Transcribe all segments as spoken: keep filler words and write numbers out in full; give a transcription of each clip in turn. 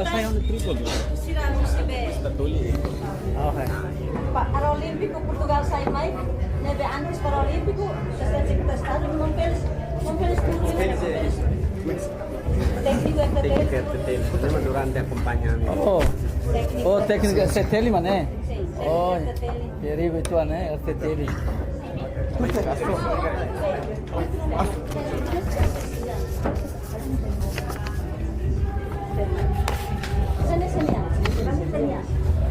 Sira husi be. Oke. Paralímpiku Portugal sai mai, ne'ebé antes Paralímpiku, asistente sekretáriu, não fez, não fez tudo. Tékniku R T T L. Tékniku R T T L, durante akompañamentu. Oh. Tékniku. Oh, tékniku R T T L, mana? Sin, sin, Oh, R T T L. Perigu itu, né? R T T L.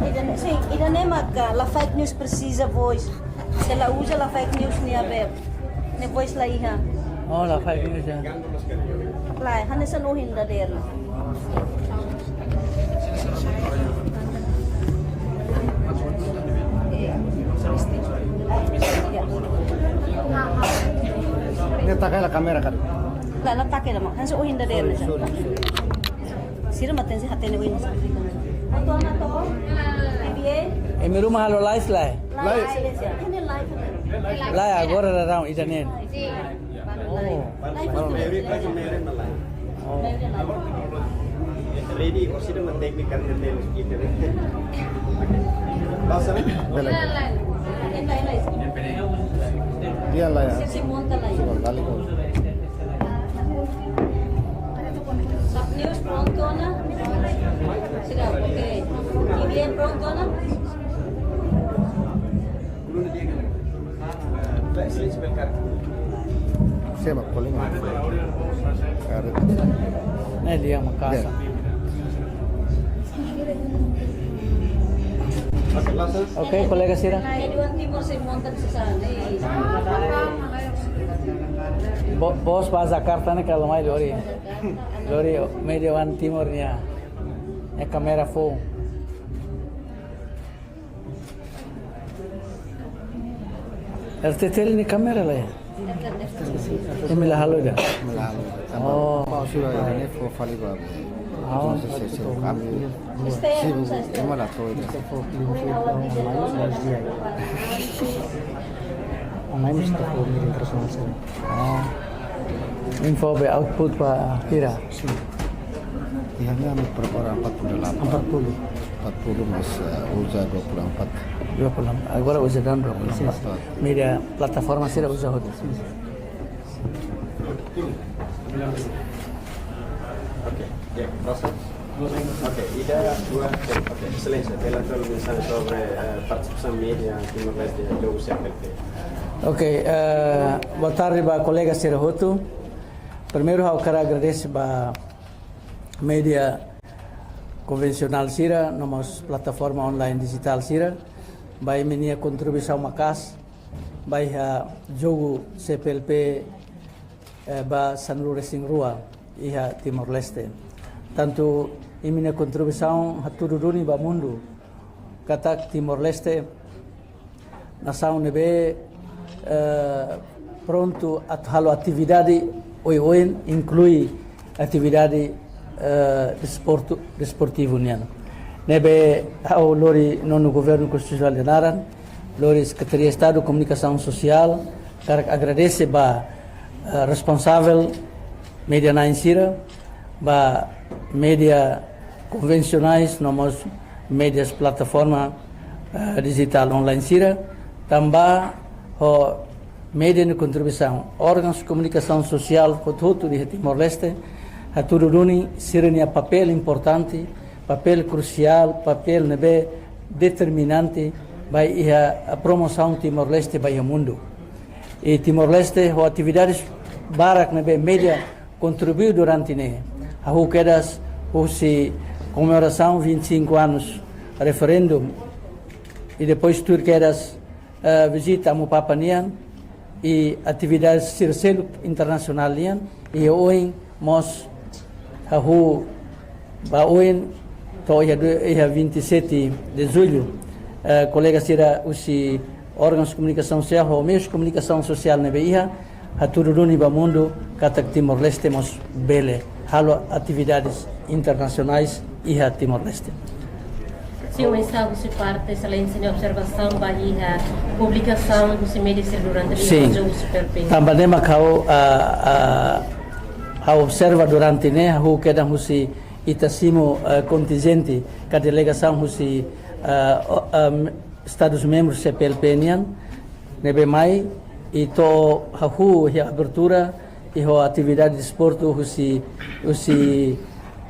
Ida-ne'e, sin, ida-ne'e maka la fake news presiza vós. Se la uza la fake news nia be. Ne'e vós la iha. Oh, la fake news ya. Lae, hanesan ohin dadeer. Ne'e taka hela kámera kan? Lae, la taka hela mak. Hanesan ohin dadeer. Sorry, sorry. Sira matenek, hatene oin. Atu ana to? T V A? Imi ruma halo live lae? Live. Live, live. Ini live. Lae, agora daudaun ida-ne'e. Oh. Live. Oh. Ready, orsida ma téknika ne'e temos que ter. Pasa, né? Bele. Live, live. Dia lae ya. Sesi monta lae. Coba balik. Sub News prontu ona? Sira, oke. T V A prontu ona? Siapa calling? Karet. Ne'e dia makasa. Oke, kolega sira. Media One Timor sei monta sasán. Bo-, bos ba Jakarta ne'e kala mai lori. Lori Media One Timor nia. Ne'e kámera foun. R T T L nia kámera lae? Imi la halo ida? La halo. Oh. Pau sira ne'e fó fali ba. Ah. Entonces, se, se, kami, si, ema la to'o ida. Online mesti fó media internasionál sira. Oh. Info be output ba hira? Sin. Iha ne'e ami prepara empat puluh delapan. Empat puluh. Empat puluh, mas, eh, uza dua puluh empat. Dua puluh empat. Agora uza daudaun dua puluh empat. Sin, sin. Media plataforma sira uza hotu. Sin, sin. Oke, ya, proses. Oke, ida, dua, tiga. Oke, Exelénsia, bele atu mensajen sobre, eh, partisipasaun media Timor-Leste iha Jogu C P L P. Oke, eh, boa tarde ba kolega sira hotu. Primeiru, ha'u hakarak agradese ba media konvensionál sira, no mós plataforma online dijitál sira, ba imi-nia kontribuisaun maka'as ba iha Jogu C P L P, eh, ba sanulu-resin-rua iha Timor-Leste. Tantu imi-nia kontribuisaun hatudu duni ba mundu katak Timor-Leste nasaun ne'ebé, eh, prontu atu halo atividade oioin, inklui atividade, eh, desportu, desportivu nian. Ne'ebé ha'u lori nonu Governu Konstitusionál nia naran, lori Sekretaria Estadu Komunikasaun Sosiál, hakarak agradese ba, eh, responsavel media na'in sira, ba media konvensionais, no mós medias plataforma, eh, dijitál online sira, tanba ho media nia kontribuisaun, órgaun komunikasaun sosiál hotu-hotu iha Timor-Leste hatudu duni sira-nia papél importante, papél krusiál, papél ne'ebé determinante ba iha promosaun Timor-Leste ba iha mundu. I Timor-Leste ho atividades barak ne'ebé media kontribui durante ne'e. Hahú kedas husi komemorasaun vinte e cinco anos referendu. I depois tuir kedas, eh, vizita Amu Papa nian i atividades sira seluk internasionál nian. I ohin mós hahú ba oin to'o iha du-, iha vinte e sete de julho, eh, kolega sira husi órgaun komunikasaun sosiál, ho meius komunikasaun sosiál ne'ebé iha, hatudu duni ba mundu katak Timor-Leste mós bele halo atividades internasionais iha Timor-Leste. Sin, oinsá husi parte Exelénsia nia observasaun ba iha publikasaun husi media sira durante Sin. Jogu C P L P? Tanba ne'e mak ha'u, ah, ah, ha'u observa durante ne'e, ha'u kedan husi Ita simu, eh, kontinjente ka delegasaun husi, eh, o-, em, Estadus membrus C P L P nian, ne'ebé mai, i to'o hahú iha abertura, i ho atividade desportu husi, husi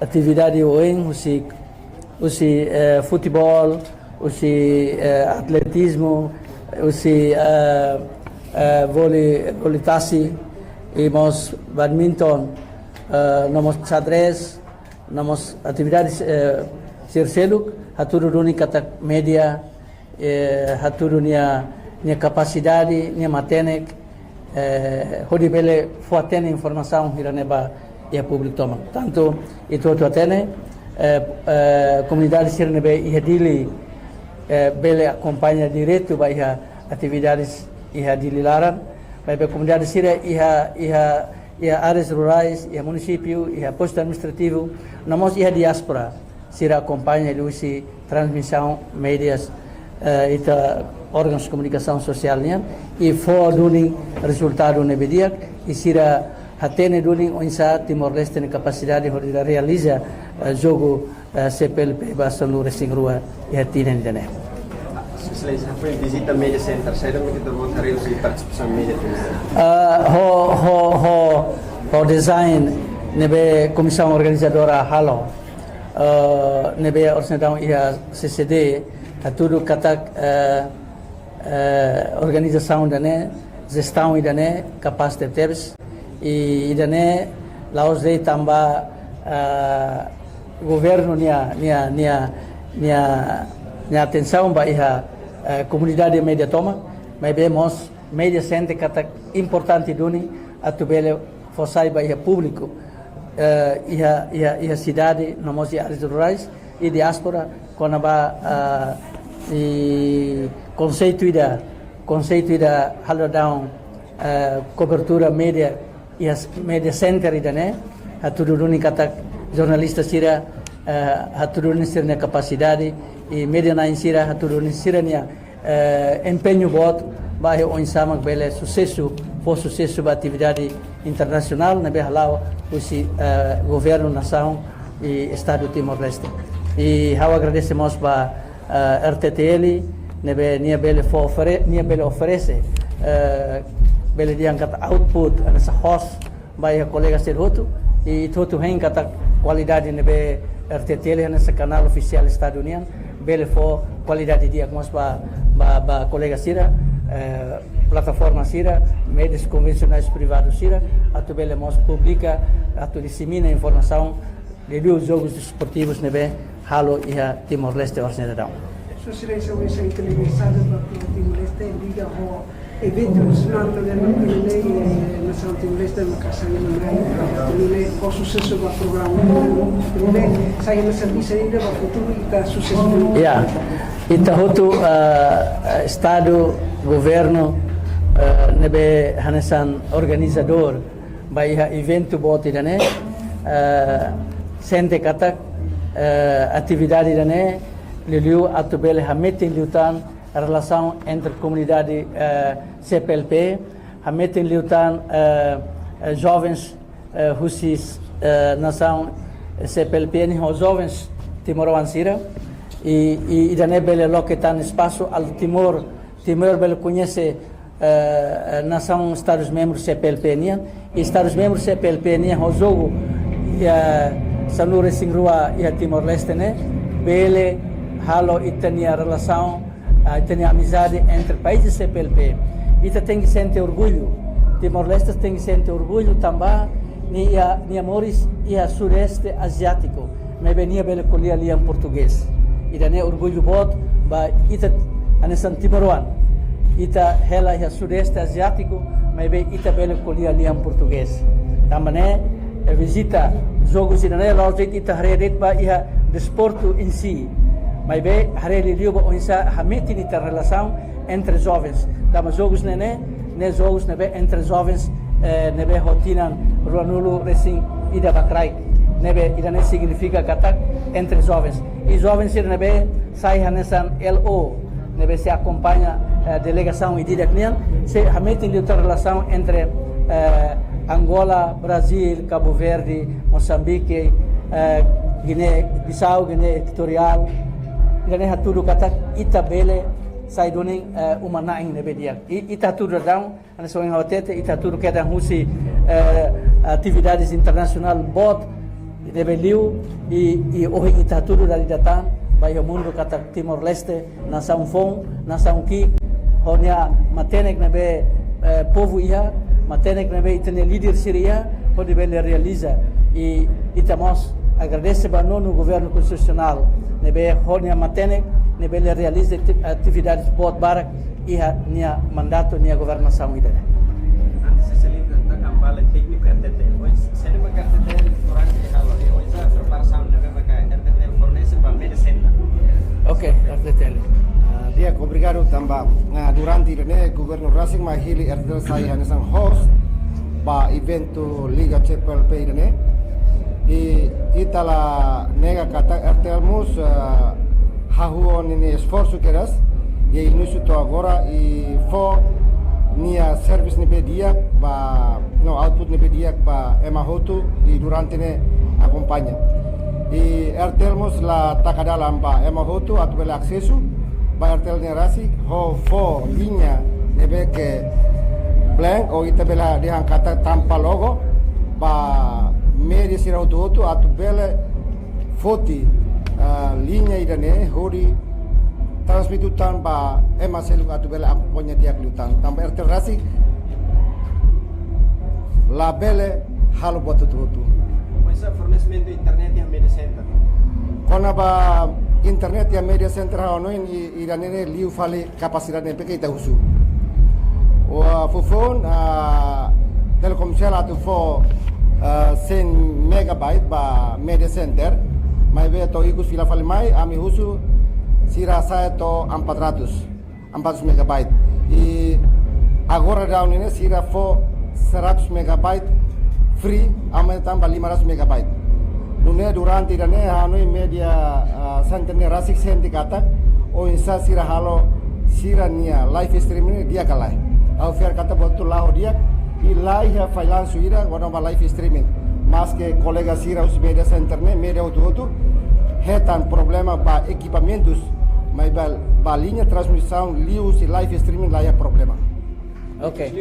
atividade oioin, husi, husi, eh, futeból, husi, eh, atletizmu, husi, eh, eh, voli, voli tasi, i mós badminton, eh, no mós xadrez, no mós atividades, eh, sira seluk, hatudu duni katak média, eh, hatudu nia, nia kapasidade, nia matenek, eh, hodi bele fó-hatene informasaun sira-ne'e ba iha públiku tomak. Tantu ita hotu hatene, eh, eh, komunidade sira ne'ebé iha Dili, eh, bele akompaña diretu ba iha atividades iha Dili laran, maibé komunidade sira iha, iha, iha áreas rurais, iha munisípiu, iha postu administrativu, no mós iha diáspora, sira akompaña liuhusi transmisaun médias, eh, ita órgaun komunikasaun sosiál nian, i fó duni rezultadu ne'ebé di'ak, i sira hatene duni oinsá Timor-Leste nia kapasidade hodi realiza, eh, jogu, eh, C P L P ba sanulu-resin-rua iha tinan ida-ne'e. Sua Exelénsia, foin vizita media center, saida mak ita-boot haree husi partisipasaun média tinan ida-ne'e? Ah, ho, ho, ho, ho design ne'ebé komisaun organizadora halo, eh, ne'ebé ohin daudaun iha C C D, hatudu katak, eh, eh, organizasaun ida-ne'e, jestaun ida-ne'e kapás tebetebes, i ida-ne'e la'ós de'it tanba, eh, governu nia, nia, nia, nia, nia atensaun ba iha, eh, komunidade média tomak, maibé mós média sente katak importante duni atu bele fó sai ba iha públiku, eh, iha, iha, iha sidade, no mós iha áreas rurais, i diáspora, kona-ba, ah, i konseitu ida, konseitu ida halo daudaun, eh, kobertura média, iha s-, media center ida-ne'e, hatudu duni katak jornalista sira, eh, hatudu duni sira-nia kapasidade, i média na'in sira, hatudu duni sira-nia, eh, empeñu boot, ba iha oinsá mak bele susesu, fó susesu ba atividade internasionál, ne'ebé hala'o husi, eh, governu nasaun i Estadu Timor-Leste. I ha'u agradese mós ba, eh, R T T L, ne'ebé nia bele fó ofere-, nia bele oferese, eh, bele dehan katak output, hanesan host, ba iha kolega sira hotu, i ita hotu hein katak kualidade ne'ebé R T T L hanesan kanál ofisiál Estadu nian, bele fó kualidade di'ak mós ba, ba, ba kolega sira, eh, plataforma sira, médias konvensionais privadu sira, atu bele mós publika, atu disemina informasaun liuliu jogus desportivus ne'ebé halo iha Timor-Leste ohin daudaun. Sua Exelénsia, oinsá ita-nia mensajen ba povu Timor-Leste liga ho eventu nasionál ne'ebé mak ita-nia, eh, nasaun Timor-Leste maka sai iha Maio, ita-nia ho susesu ba programa, ita-nia sai hanesan bisa ida ba futuru ita susesu. Ya, ita hotu, eh, Estadu, governu, eh, ne'ebé hanesan organizadór ba iha eventu boot ida-ne'e, eh, sente katak, eh, atividade ida-ne'e liuliu atu bele hametin liután relasaun entre komunidade, eh, C P L P, hametin liután, eh, eh, jovens, eh, husi, eh, nasaun C P L P nian ho jovens timoroan sira, i, i ida-ne'e bele loke tan espasu atu Timor, Timor bele koñese, eh, eh, nasaun Estadus membrus C P L P nian, i Estadus membrus C P L P nian ho jogu, eh, sanulu-resin-rua iha Timor-Leste ne'e, bele halo ita-nia relasaun, ah, ita-nia amizade entre países C P L P. Ita tenke sente orgullu. Timor-Leste tenke sente orgullu tanba nia, nia moris iha Sudeste Aziátiku, maibé nia bele ko'alia lian portugés. Ida-ne'e orgullu boot ba ita hanesan timoroan. Ita hela iha Sudeste Aziátiku, maibé ita bele ko'alia lian portugés. Tanba ne'e, eh, vizita jogu sira-ne'e la'ós de'it ita haree de'it ba iha desportu em si, maibé haree liuliu ba oinsá hametin ita-nia relasaun entre jovens. Tanba jogus ne'e ne'e, ne'e jogus ne'ebé entre jovens, eh, ne'ebé ho tinan ruanulu-resin-ida ba kraik. Ne'ebé ida-ne'e signifika katak entre jovens. I jovens sira ne'ebé sai hanesan L O, ne'ebé sei akompaña, eh, delegasaun ida-idak nian, sei hametin liután relasaun entre, eh, Angola, Brazil, Cabo Verde, Moçambique, eh, Guiné-Bissau, Guiné Equatorial, ida-ne'e hatudu katak ita bele sai duni, eh, uma-na'in ne'ebé di'ak. I, ita hatudu daudaun, hanesan ohin ha'u hatete, ita hatudu kedan husi, eh, atividades internasionál boot ne'ebé liu, i, i ohin ita hatudu dala ida tan ba iha mundu katak Timor-Leste nasaun foun, nasaun ki'ik, ho nia matenek ne'ebé, eh, povu iha, matenek ne'ebé ita-nia líder sira iha, hodi bele realiza. I ita mós agradese ba nonu governu konstitusionál ne'ebé ho nia matenek ne'e bele realiza ati-, atividades boot barak iha nia mandatu, nia governasaun ida-ne'e. Antes de sair, ita kembali tékniku R T T L. Oinsá, saida mak R T T L durante halo, i oinsá preparasaun ne'ebé mak R T T L fornese ba media center. Oke, R T T L. Ah, di'ak, obrigadu tanba, ah, durante ida-ne'e governu rasik mak hili R T T L sai hanesan host ba eventu Liga C P L P ida-ne'e. I ita la nega katak R T L mós, ah, hahú ninia esforsu kedas, iha inísiu to'o agora, i fó nia servisu ne'ebé di'ak ba, no, output ne'ebé di'ak ba ema hotu, i durante ne'e akompaña. I R T L mós la taka dalan ba ema hotu atu bele asesu ba R T L nia rasik, ho fó liña ne'ebé ke blank, ou ita bele dehan katak tanpa logo, ba media sira hotu-hotu atu bele foti, ah, liña ida-ne'e hodi transmite tan ba ema seluk atu bele akompaña di'ak liután. Tanba R T L rasik labele halo buat hotu-hotu. Oinsá fornesimentu internet iha media center? Kona-ba internet iha media center, ha'u hanoin i, ida-ne'e liu fali kapasidade ne'ebé ke ita husu. Foufoun, ah, Telkomcel atu fó, ah, cem megabyte ba media center, maibé to'o ikus fila fali mai, ami husu sira sa'e to'o empat ratus, empat ratus megabyte. I agora daudaun ne'e sira fó seratus megabyte free, aumenta tan ba lima ratus megabyte. Nune'e durante ida-ne'e ha'u hanoin media, ah, center ne'e rasik sente katak oinsá sira halo sira-nia live streaming ne'e di'ak ka lae. Ha'u fiar katak buat hotu la'o di'ak, i la iha fallansu ida kona-ba live streaming. Maske kolega sira husi media center ne'e, media hotu-hotu, hetan problema ba ekipamentus, maibé ba, ba liña transmisaun liuhusi live streaming la iha problema. Oke.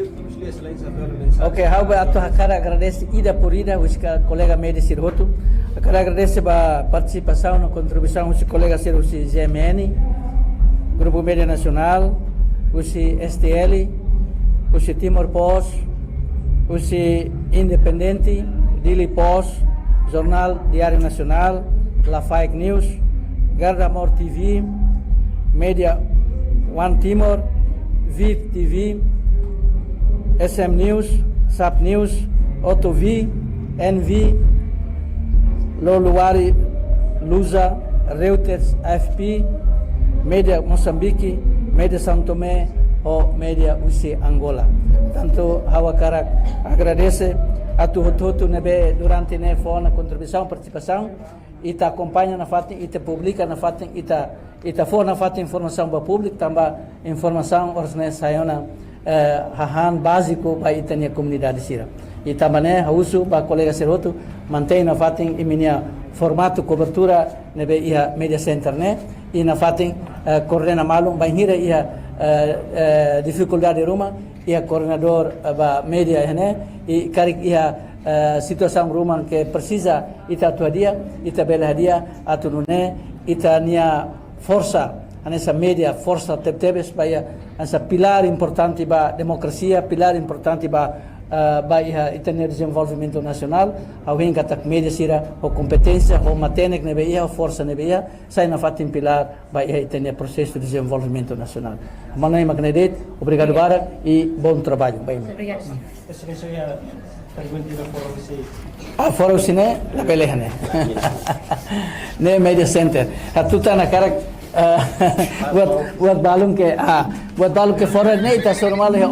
Oke, ha'u atu hakarak agradese ida por ida husi ka-, kolega media sira hotu. Hakarak agradese ba partisipasaun no kontribuisaun husi kolega sira husi G M N, Grupu Media Nasionál, husi S T L, husi Timor Post, husi Independente, Dili Post, Jornál Diáriu Nasionál, La Fake News, Garda Amor T V, Media One Timor, Viv T V, S M News, Sap News, Oto V, N V, Loluari, Luza, Reuters, A F P, Media Mosambiki, Media São Tomé, ho media husi Angola. Tantu ha'u hakarak agradese atu hotu-hotu ne'ebé durante ne'e fó ona kontribuisaun, partisipasaun, ita akompaña nafatin, ita publika nafatin, ita, ita fó nafatin informasaun ba públiku, tanba informasaun oras ne'e sai ona, eh, hahán báziku ba ita-nia komunidade sira. I tanba ne'e ha'u husu ba kolega sira hotu mantein nafatin imi-nia formatu kobertura ne'ebé iha media center ne'e, i nafatin, eh, koordena malu bainhira iha, eh, eh, difikuldade ruma, iha koordenadór, eh, ba media iha ne'e, i karik iha, eh, situasaun ruma ke presiza ita atu hadi'a, ita bele hadi'a atu nune'e ita-nia forsa, hanesan media forsa tebetebes ba iha, hanesan pilár importante ba demokrasia, pilár importante ba, eh, ba iha ita-nia dezenvolvimentu nasionál. Ha'u hein katak media sira ho kompeténsia, ho matenek ne'ebé iha, ho forsa ne'ebé iha, sai nafatin pilár ba iha ita-nia prosesu dezenvolvimentu nasionál. Ha'u hanoin mak ne'e de'it, obrigadu barak i bom trabalho. Bem. Obrigada. Exelénsia, pergunta ida fora husi. Ah, fora husi ne'e, labele iha ne'e. Ne'e media center. Hatutan hakarak, ah, buat, buat balun ke, ah, buat balun ke fora ne'e ita hasoru malu iha